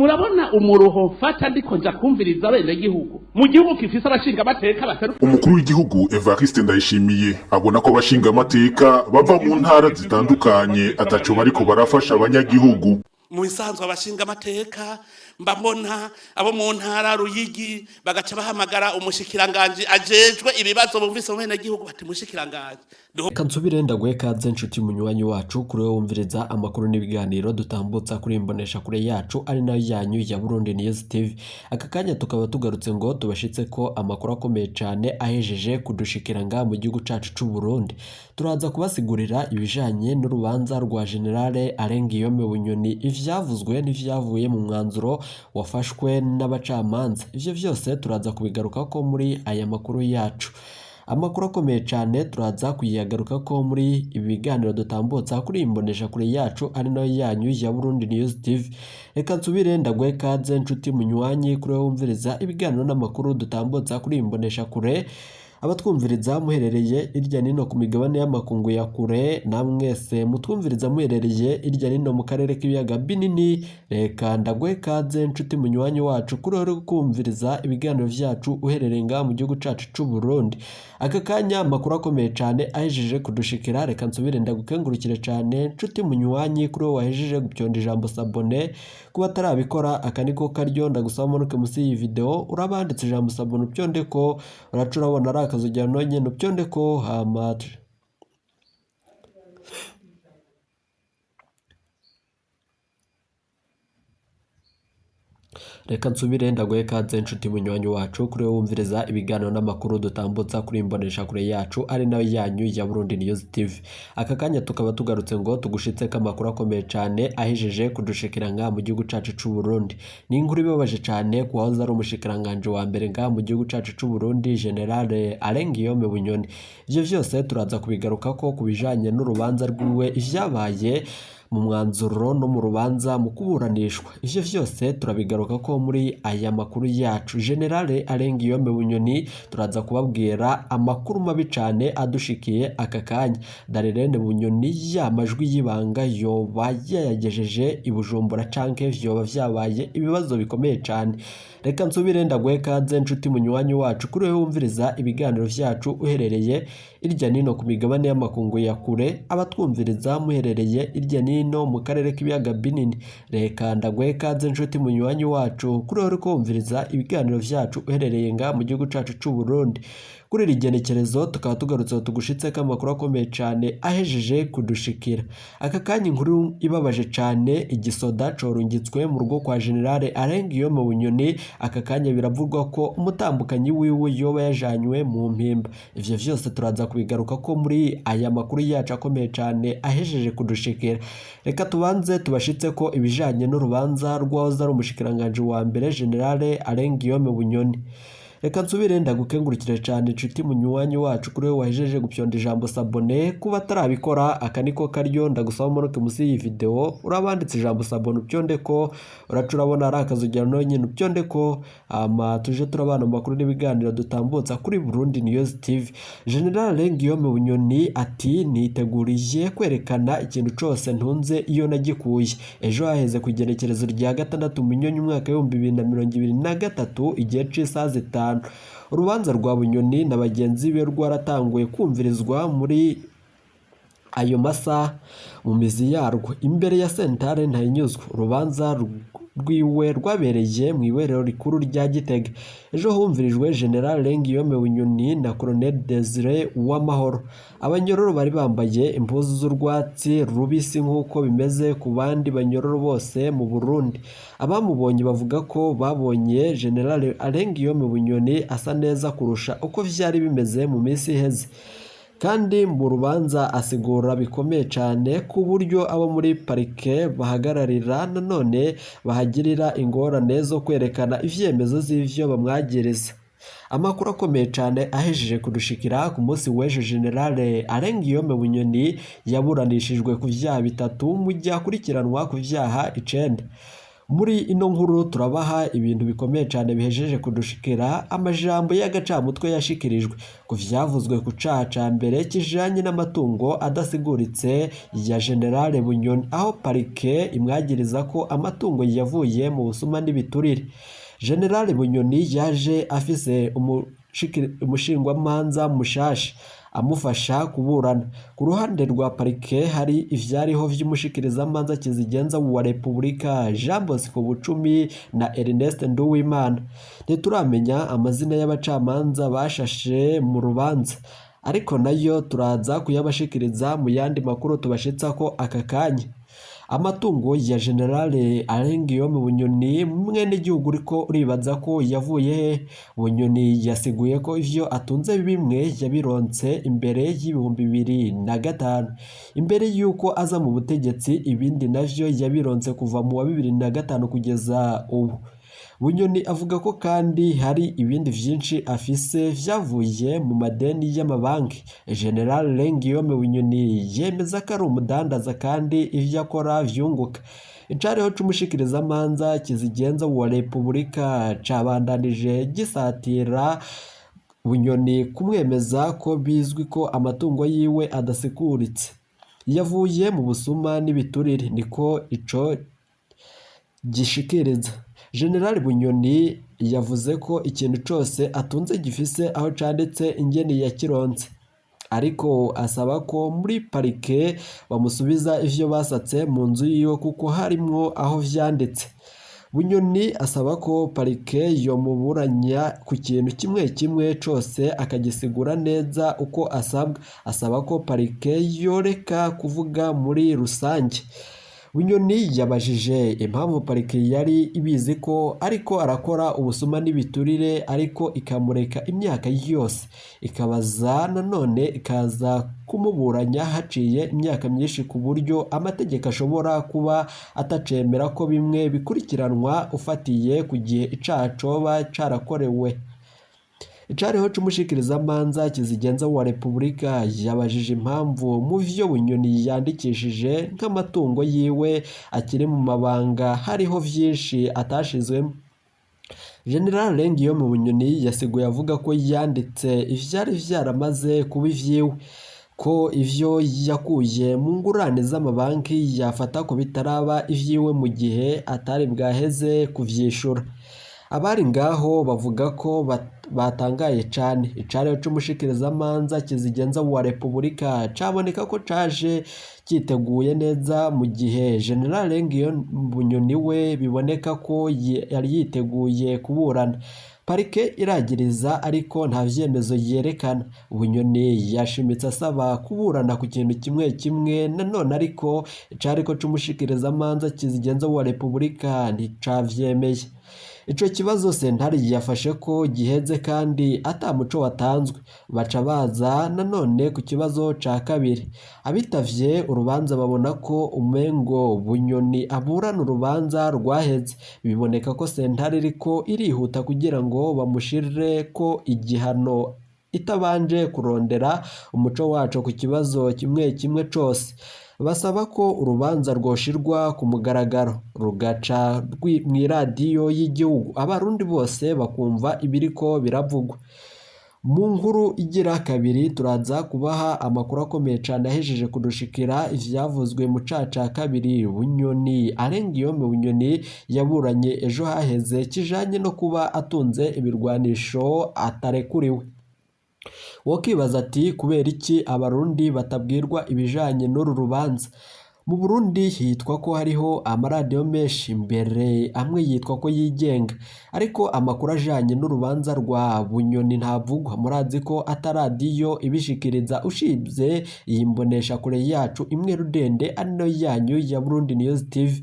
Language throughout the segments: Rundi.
Murabona umuruho mfata ndiko nja kumviriza abenegihugu mu gihugu gifise abashingamateka baseruka. Umukuru w'igihugu Evariste Ndayishimiye abona ko abashingamateka bava mu ntara zitandukanye ataco bariko barafasha abanyagihugu. Mu bisanzwe abashingamateka mbabona abo mu ntara Ruyigi bagaca bahamagara umushikiranganji ajejwe ibibazo bumvise mu benegihugu, bati: "Mushikiranganji." Reka nsubire ndaguhe kaze, nshuti munywanyi wacu, kuri wowe wumviriza amakuru n'ibiganiro dutambutsa kuri imbonesha kure yacu, ari nayo yanyu ya Burundi News TV. Aka kanya tukaba tugarutse ngo tubashitse ko amakuru akomeye cane ahejeje kudushikira ngaha mu gihugu cacu c'u Burundi. Turaza kubasigurira ibijanye n'urubanza rwa General Alain Guillaume Bunyoni, ivyavuzwe n'ivyavuye mu mwanzuro wafashwe n'abacamanza. Ivyo vyose turaza kubigarukako muri aya makuru yacu. Amakuru akomeye cyane turaza kuyagaruka ko muri ibi biganiro dutambutsa kuri iyi mbonesha kure yacu, ari nayo yanyu ya Burundi News TV. Reka nsubire ndaguhe kaze, nshuti munywanyi, kuri wowe wumviriza ibiganiro n'amakuru dutambutsa kuri iyi mbonesha kure. Abatwumviriza muherereye irya nino ku migabane y'amakungu ya kure, namwese mutwumviriza muherereye irya nino mu karere k'ibiyaga binini, reka ndaguhe kaze, nshuti munywanyi wacu, kuri wowe uri kumviriza ibiganiro vyacu uherereye ngaha mu gihugu cacu c'u Burundi. Aka kanya amakuru akomeye cane ahejeje kudushikira. Reka nsubire ndagukengurukire cane, nshuti munywanyi, kuri wowe wahejeje gupyonda ijambo s'abonner. Kuba atarabikora, aka niko karyo ndagusaba umanuke musi y'iyi video, urabanditse ijambo s'abonner, upyonde ko. Uraca urabona ari akazogera nonyene, upyonde ko, hama Reka nsubire ndaguhe kaze, nshuti munywanyi wacu, kuri wowe wumviriza ibiganiro n'amakuru dutambutsa kuri imbonesha kure yacu, ari nayo yanyu ya Burundi News TV. Aka kanya tukaba tugarutse ngo tugushitse ko amakuru akomeye cane ahejeje kudushikira ngaha mu gihugu cacu c'u Burundi. Ni inkuru ibabaje cane ku wahoze ari umushikiranganje wa mbere ngaha mu gihugu cacu c'u Burundi, General Alain Guillaume Bunyoni. Ivyo vyose turaza kubigarukako ku bijanye n'urubanza rwiwe, ivyabaye mu mwanzuro no mu rubanza mu kuburanishwa. Ivyo vyose turabigaruka ko muri aya makuru yacu. General Alain Guillaume Bunyoni, turaza kubabwira amakuru mabi cane adushikiye aka kanya. Darlene Bunyoni, ya majwi y'ibanga yoba yayagejeje i Bujumbura canke vyoba vyabaye ibibazo bikomeye cane? Reka nsubire ndaguhe kaze, nshuti munywanyi wacu, kuri wowe wumviriza ibiganiro vyacu uherereye irya nino ku migabane y'amakungu ya kure. Abatwumviriza muherereye irya nino mu karere k'ibiyaga binini, reka ndaguhe kaze, nshuti munywanyi wacu, kuri wowe uriko wumviriza ibiganiro vyacu uherereye ngaha mu gihugu cacu c'u Burundi. Kuri iri genekerezo tukaba tugarutse tugushitseko amakuru akomeye cane ahejeje kudushikira aka kanya. Inkuru ibabaje cane: igisoda corungitswe mu rugo kwa General Alain Guillaume Bunyoni. Aka kanya biravugwa ko umutambukanyi wiwe yoba yajanywe mu Mpimba. Ivyo vyose turaza kubigaruka ko muri aya makuru yacu akomeye cane ahejeje kudushikira. Reka tubanze tubashitse ko ibijanye n'urubanza rw'uwahoze ari umushikiranganje wa mbere, General Alain Guillaume Bunyoni. Reka nsubire ndagukengurukire cane, nshuti munywanyi wacu, kuri wowe wahejeje gupyonda ijambo s'abonner. Kuba atarabikora, aka niko karyo ndagusaba umanuke musi y'iyi video, urabanditse ijambo s'abonner, upyonde ko. Uraca urabona ari akazogera nonyene, upyonde ko, hama tuje turabana mu makuru n'ibiganiro dutambutsa kuri Burundi News TV. General Alain Guillaume Bunyoni ati: "Niteguriye kwerekana ikintu cose ntunze iyo nagikuye." Ejo haheze ku igenekerezo rya 6 Munyonyo umwaka w'2023, igihe c'isaha 5, urubanza rwa Bunyoni na bagenzi be rwaratanguye kumvirizwa muri ayo masaha mu mizi yarwo imbere ya sentare Ntahinyuzwa. Urubanza rwiwe rwabereye mu iberero rikuru rya Gitega. Ejo humvirijwe General Alain Guillaume Bunyoni na Colonel Desire Uwamahoro. Abanyororo bari bambaye impuzu z'urwatsi rubisi nk'uko bimeze ku bandi banyororo bose mu Burundi. Abamubonye bavuga ko babonye General Alain Guillaume Bunyoni asa neza kurusha uko vyari bimeze mu minsi iheze, kandi mu rubanza asigura bikomeye cane ku buryo abo muri parike bahagararira nanone bahagirira ingorane zo kwerekana ivyemezo z'ivyo bamwagiriza. Amakuru akomeye cane ahejeje kudushikira: ku munsi w'ejo General Alain Guillaume Bunyoni yaburanishijwe ku vyaha bitatu mu gihe akurikiranwa ku vyaha 9. Muri ino nkuru turabaha ibintu bikomeye cane bihejeje kudushikira, amajambo y'agacamutwe yashikirijwe ku vyavuzwe ku caha ca mbere kijanye n'amatungo adasiguritse ya General Bunyoni, aho parike imwagiriza ko amatungo yavuye mu busuma n'ibiturire. General Bunyoni yaje afise umushingwamanza mushasha amufasha kuburana. Ku ruhande rwa parike hari ivyariho vy'umushikirizamanza kizigenza wa Repubulika Jean Bosco Bucumi na Ernest Nduwimana. Ntituramenya amazina y'abacamanza bashashe mu rubanza, ariko nayo turaza kuyabashikiriza mu yandi makuru tubashitsako aka kanya. Amatungo ya General Alain Guillaume Bunyoni, mwenegihugu uriko uribaza ko yavuye he? Bunyoni yasiguye ko ivyo atunze bimwe yabironse imbere y'2005, imbere y'uko aza mu butegetsi, ibindi navyo yabironse kuva mu wa 2005 kugeza ubu. Bunyoni avuga ko kandi hari ibindi vyinshi afise vyavuye mu madeni y'amabanki. General Alain Guillaume Bunyoni yemeza ko ari umudandaza kandi ivyo akora vyunguka. Icariho c'umushikirizamanza kizigenza wa Repubulika cabandanije gisatira Bunyoni kumwemeza ko bizwi ko amatungo yiwe adasiguritse, yavuye mu busuma n'ibiturire, niko ico gishikiriza. General Bunyoni yavuze ko ikintu cose atunze gifise aho canditse ingene yakironse, ariko asaba ko muri parike bamusubiza ivyo basatse mu nzu yiwe kuko harimwo aho vyanditse. Bunyoni asaba ko parike yomuburanya ku kintu kimwe kimwe cose akagisigura neza uko asabwa. Asaba ko parike yoreka kuvuga muri rusange. Bunyoni yabajije impamvu parike yari ibizi ko ariko arakora ubusuma n'ibiturire, ariko ikamureka imyaka yose, ikabaza nanone ikaza kumuburanya haciye imyaka myinshi, ku buryo amategeko ashobora kuba atacemera ko bimwe bikurikiranwa ufatiye ku gihe icaha coba carakorewe. Icariho c'umushikirizamanza kizigenza wa Repubulika yabajije impamvu mu vyo Bunyoni yandikishije nk'amatungo yiwe akiri mu mabanga hariho vyinshi atashizwemo. General Alain Guillaume Bunyoni yasiguye avuga ko yanditse ivyari vyaramaze kuba ivyiwe, ko ivyo yakuye mu ngurane z'amabanki yafata ko bitaraba ivyiwe mu gihe atari bwaheze kuvyishura. Abari ngaho bavuga ko batangaye cane. Icariho c'umushikirizamanza kizigenza wa Repubulika caboneka ko caje citeguye neza, mu gihe General Alain Guillaume Bunyoni we biboneka ko yari yiteguye kuburana. Parike iragiriza ariko nta vyemezo yerekana. Bunyoni yashimitse asaba kuburana ku kintu kimwe kimwe nanone, ariko icariko c'umushikirizamanza kizigenza wa Repubulika nticavyemeye. Ico kibazo sentare yafashe ko giheze kandi ata muco watanzwe. Baca baza nanone ku kibazo ca kabiri. Abitavye urubanza babona ko umengo Bunyoni aburana urubanza rwaheze. Biboneka ko sentare iriko irihuta kugira ngo bamushire ko igihano itabanje kurondera umuco waco ku kibazo kimwe kimwe cose. Basaba ko urubanza rwoshirwa ku mugaragaro, rugaca mw'iradiyo y'igihugu, abarundi bose bakumva ibiriko biravugwa. Mu nkuru igira kabiri turaza kubaha amakuru akomeye cane ahejeje kudushikira ivyavuzwe mu caha ca kabiri Bunyoni Alain Guillaume Bunyoni yaburanye ejo haheze kijanye no kuba atunze ibirwanisho atarekuriwe. Wokibaza ati kubera iki abarundi batabwirwa ibijanye n'uru rubanza? Mu Burundi hitwa ko hariho amaradiyo menshi, mbere amwe yitwa ko yigenga, ariko amakuru ajanye n'urubanza rwa Bunyoni ntavugwa. Murazi ko ataradiyo ibishikiriza ushivye iyi mboneshakure yacu imwe rudende ari nayo yanyu ya Burundi News TV.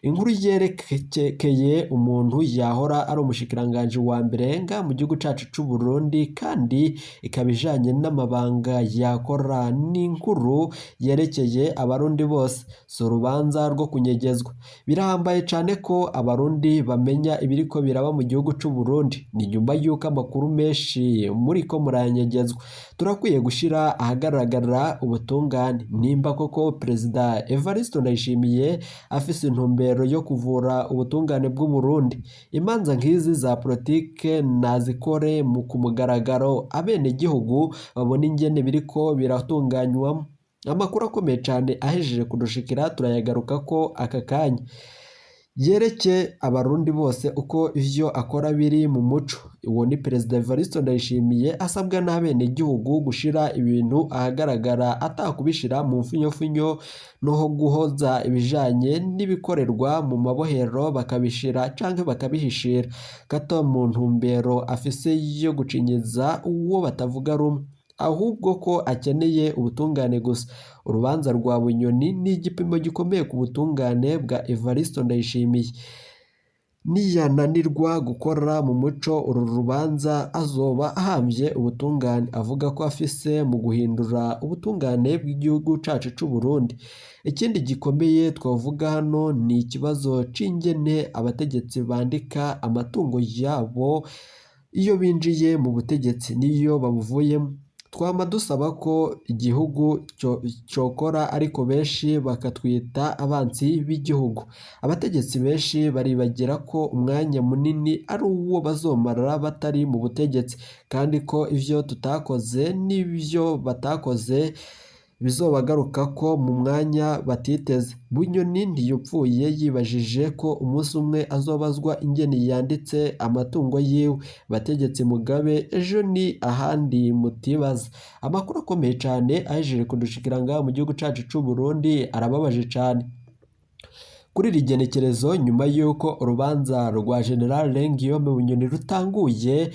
Inkuru yerekeye umuntu yahora ari umushikiranganji wa mbere nga mu gihugu cacu c'u Burundi, kandi ikaba ijanye n'amabanga yakora, n'inkuru yerekeye abarundi bose, si urubanza rwo kunyegezwa. Birahambaye cane ko abarundi bamenya ibiriko biraba mu gihugu c'u Burundi. Ni nyuma y'uko amakuru menshi muriko muranyegezwa. Turakwiye gushira ahagaragara ubutungane. Nimba koko Perezida Evariste Ndayishimiye afise intumbero ntumbero yo kuvura ubutungane bw'u Burundi. Imanza nk'izi za politike nazikore mu kumugaragaro, abenegihugu babone ingene biriko biratunganywamo. Amakuru akomeye cane ahejeje kudushikira turayagarukako aka kanya, yereke abarundi bose uko ivyo akora biri mu muco. Uwo ni Perezida Evariste Ndayishimiye asabwa n'abenegihugu gushira ibintu ahagaragara atakubishira mu mfunyofunyo no guhoza ibijanye n'ibikorerwa mu mabohero bakabishira canke bakabihishira gato mu ntumbero afise yo gucinyiza uwo batavuga rumwe, ahubwo ko akeneye ubutungane gusa. Urubanza rwa Bunyoni ni igipimo gikomeye ku butungane bwa Evariste Ndayishimiye. Niyananirwa gukora mu muco uru rubanza azoba ahamvye ubutungane avuga ko afise mu guhindura ubutungane bw'igihugu cacu c'u Burundi. Ikindi gikomeye twavuga hano ni ikibazo c'ingene abategetsi bandika amatungo yabo iyo binjiye mu butegetsi n'iyo babuvuyemo. Twama dusaba ko igihugu cokora ariko benshi bakatwita abansi b'igihugu. Abategetsi benshi baribagira ko umwanya munini ari uwo bazomara batari mu butegetsi, kandi ko ivyo tutakoze n'ivyo batakoze bizobagarukako mu mwanya batiteze. Bunyoni ntiyopfuye yibajije ko umunsi umwe azobazwa ingene yanditse amatungo yiwe. Bategetsi Mugabe ejo ni ahandi mutibaza. Amakuru akomeye cane ahejeje kudushikira ngaha mu gihugu cacu c'u Burundi arababaje cane. Kuri iri genekerezo nyuma y'uko urubanza rwa General Guillaume Bunyoni rutanguye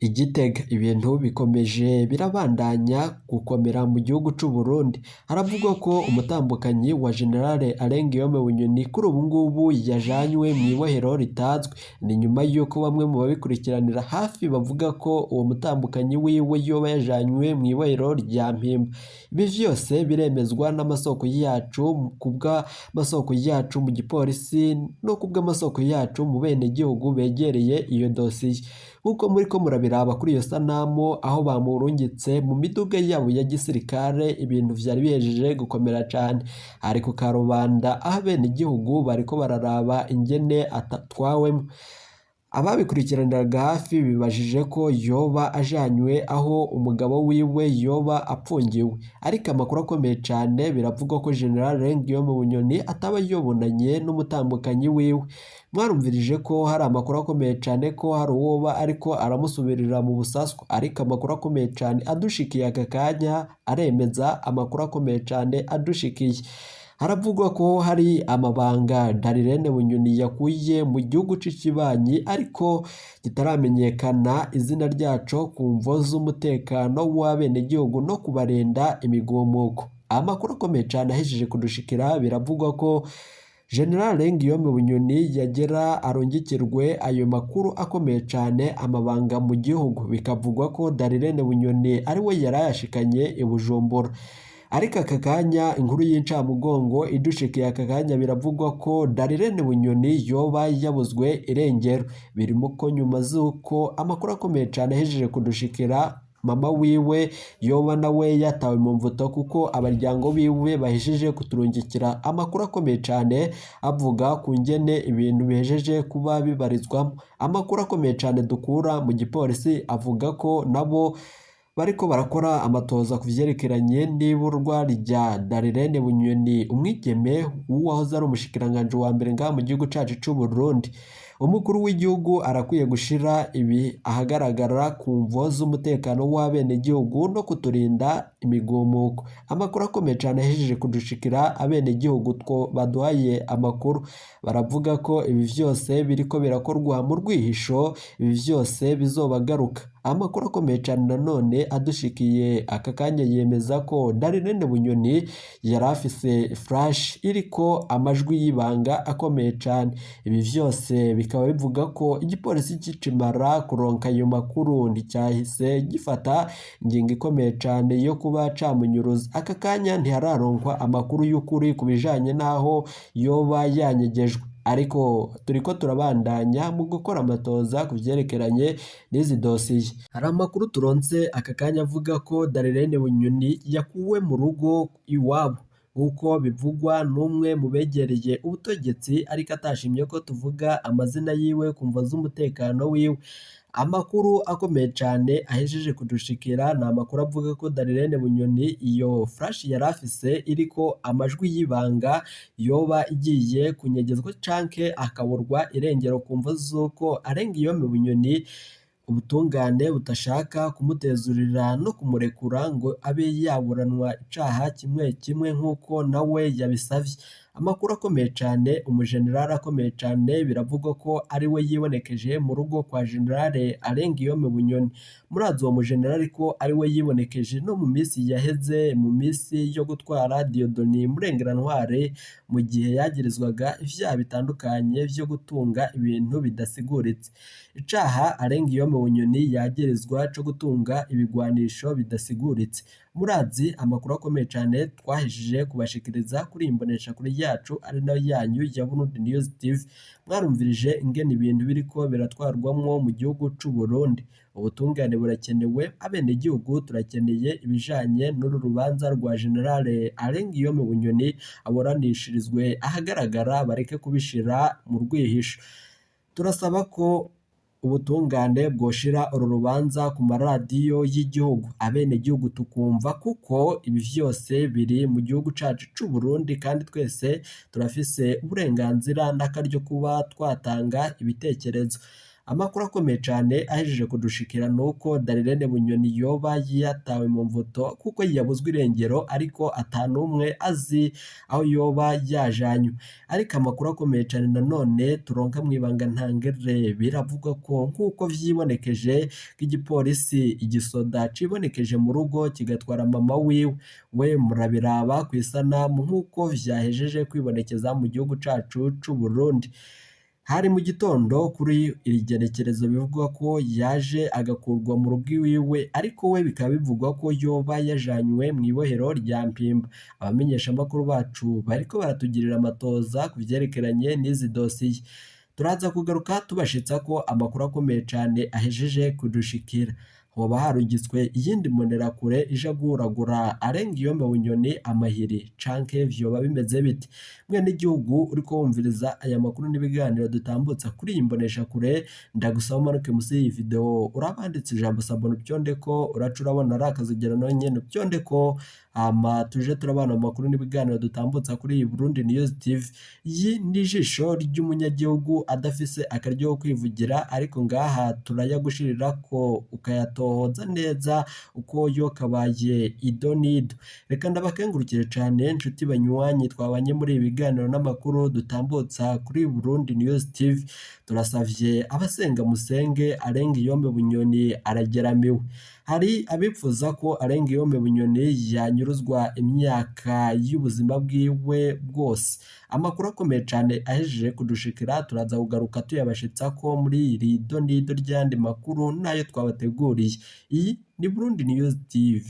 i Gitega, ibintu bikomeje birabandanya gukomera mu gihugu c'u Burundi. Haravugwa ko umutambukanyi wa General Alain Guillaume Bunyoni kuri ubu ngubu yajanywe mw'ibohero ritazwi. Ni nyuma y'uko bamwe mu babikurikiranira hafi bavuga ko uwo mutambukanyi wiwe yoba yajanywe mw'ibohero rya Mpimba. Ibi vyose biremezwa n'amasoko yacu, kubw'amasoko yacu mu gipolisi no kubw'amasoko yacu mu benegihugu begereye iyo dosiye. Nk'uko muriko murabiraba kuri iyo sanamu aho bamurungitse mu miduga yabo ya gisirikare, ibintu vyari bihejeje gukomera cane. Hari ku karubanda aho abenegihugu bariko bararaba ingene atatwawemwo. Ababikurikiraniraga hafi bibajije ko yoba ajanywe aho umugabo wiwe yoba apfungiwe, ariko amakuru akomeye cane biravugwa ko General Guillaume Bunyoni ataba yobonanye n'umutambukanyi wiwe. Mwarumvirije ko hari amakuru akomeye cane ko hari uwoba ariko aramusubirira mu busaswa, ariko amakuru akomeye cane adushikiye aka kanya aremeza amakuru akomeye cane adushikiye. Haravugwa ko hari amabanga Darlene Bunyoni yakuye mu gihugu c'ikibanyi ariko kitaramenyekana izina ryaco ku mvo z'umutekano w'abenegihugu no kubarinda imigumuko. Amakuru akomeye cane ahejeje kudushikira biravugwa ko General Guillaume Bunyoni yagera arungikirwe ayo makuru akomeye cane amabanga mu gihugu, bikavugwa ko Darlene Bunyoni ari we yarayashikanye i Bujumbura. Ariko aka kanya inkuru y'incamugongo idushikiye aka kanya biravugwa ko Darlene Bunyoni yoba yabuzwe irengero. Birimo ko nyuma z'uko amakuru akomeye cane ahejeje kudushikira mama wiwe yoba nawe yatawe mu mvuto, kuko abaryango biwe bahejeje kuturungikira amakuru akomeye cane avuga ku ngene ibintu bihejeje kuba bibarizwamo. Amakuru akomeye cane dukura mu gipolisi avuga ko nabo bariko barakora amatoza ku vyerekeranye n'iburwa rya Darlene Bunyoni, umwigeme w'uwahoze ari umushikiranganji wa mbere ngaha mu gihugu cacu c'u Burundi. Umukuru w'igihugu arakwiye gushira ibi ahagaragara ku mvo z'umutekano w'abenegihugu no kuturinda imigumuko. Amakuru akomeye cane ahejeje kudushikira abenegihugu two baduhaye amakuru baravuga ko ibi vyose biriko birakorwa mu rwihisho, ibi vyose bizobagaruka. Amakuru akomeye cane nanone adushikiye aka kanya yemeza ko Darlene Bunyoni yari afise flash iriko amajwi y'ibanga akomeye cane. Ibi vyose bikaba bivuga ko igipolisi kikimara kuronka ayo makuru nticyahise gifata ingingo ikomeye cane yo kuba camunyuruza. Aka kanya ntihararonkwa amakuru y'ukuri ku bijanye n'aho yoba yanyegejwe, ariko turiko turabandanya mu gukora amatoza ku vyerekeranye n'izi dosiye. Hari amakuru turonse aka kanya avuga ko Darlene Bunyoni yakuwe mu rugo iwabo. Uko bivugwa n'umwe mu begereye ubutegetsi ariko atashimye ko tuvuga amazina yiwe ku mvo z'umutekano wiwe. Amakuru akomeye cane ahejeje kudushikira ni amakuru avuga ko Darlene Bunyoni iyo flash yari afise iriko amajwi y'ibanga yoba igiye kunyegezwa canke akaburwa irengero ku mvo z'uko Alengiyome Bunyoni ubutungane budashaka kumutezurira no kumurekura ngo abe yaburanwa icaha kimwe kimwe nk'uko nawe yabisavye. Amakuru akomeye cane, umujenerali akomeye cane biravugwa ko ari we yibonekeje mu rugo kwa Generale Alengiyome Bunyoni. Murazi uwo mujenerali ko ari we yibonekeje no mu minsi yaheze, mu minsi yo gutwara Dieudonné Murengerantwari mu gihe yagirizwaga ivyaha bitandukanye vyo gutunga ibintu bidasiguritse. Icaha Alengiyome Bunyoni yagirizwa co gutunga ibigwanisho bidasiguritse. Murazi amakuru akomeye cane twahejeje kubashikiriza kuri iyi mboneshakure yacu ari nayo yanyu ya Burundi News TV. Mwarumvirije ingene ibintu biriko biratwarwamwo mu gihugu c'u Burundi. Ubutungane burakenewe, abenegihugu turakeneye ibijanye n'uru rubanza rwa Generale Alengiyome Bunyoni aburanishirizwe ahagaragara bareke kubishira mu rwihisho. Turasaba ko ubutungane bwoshira uru rubanza ku maradiyo y'igihugu, abenegihugu tukumva kuko ibi vyose biri mu gihugu cacu c'u Burundi kandi twese turafise uburenganzira n'akaryo kuba twatanga ibitekerezo. Amakuru akomeye cane ahejeje kudushikira nuko Darlene Bunyoni yoba yatawe mu mvuto kuko yabuzwe irengero ariko atanumwe azi aho yoba yajanywe. Ariko amakuru akomeye cane nanone turonka mw'ibanga ntangere biravugwa ko nk'uko vyibonekeje ko igipolisi igisoda cibonekeje mu rugo kigatwara mama wiwe, we murabiraba kw'isanamu nk'uko vyahejeje kwibonekeza mu gihugu cacu c'u Burundi. Hari mu gitondo kuri iri genekerezo bivugwa ko yaje agakurwa mu rugo iwiwe ariko we bikaba bivugwa ko yoba yajanywe mw'ibohero rya Mpimba. Abamenyeshamakuru bacu bariko baratugirira amatoza ku vyerekeranye n'izi dosiye. Turaza kugaruka tubashitsa ko amakuru akomeye cane ahejeje kudushikira. Hoba harungitswe iyindi mbonerakure ija guhuragura Alengiyome Bunyoni amahiri canke vyoba bimeze bite? Mwenegihugu uriko wumviriza aya makuru n'ibiganiro dutambutsa kuri iyi mboneshakure, ndagusaba umanuke musi y'iyi video urabanditse ijambo s'abonner uvyondeko, uraca urabona ari akazogera nawe nyene uvyondeko, hama tuje turabana mu makuru n'ibiganiro dutambutsa kuri iyi Burundi News TV. Iyi ni ijisho ry'umunyagihugu adafise akaryo ko kwivugira ariko ngaha turayagushirirako ukayatohoza neza uko yo kabaye ido n'ido. Reka ndabakengurukire cane nshuti banywanyi twabanye muri ibi biganiro n'amakuru dutambutsa kuri Burundi News TV. Turasavye abasenga musenge Alengiyome Bunyoni arageramiwe. Hari abipfuza ko Alengiyome Bunyoni yanyuruzwa imyaka y'ubuzima bwiwe bwose. Amakuru akomeye cane ahejeje kudushikira turaza kugaruka tuyabashitsako muri iri do n'ido ry'ayandi makuru nayo twabateguriye. Iyi ni Burundi News TV.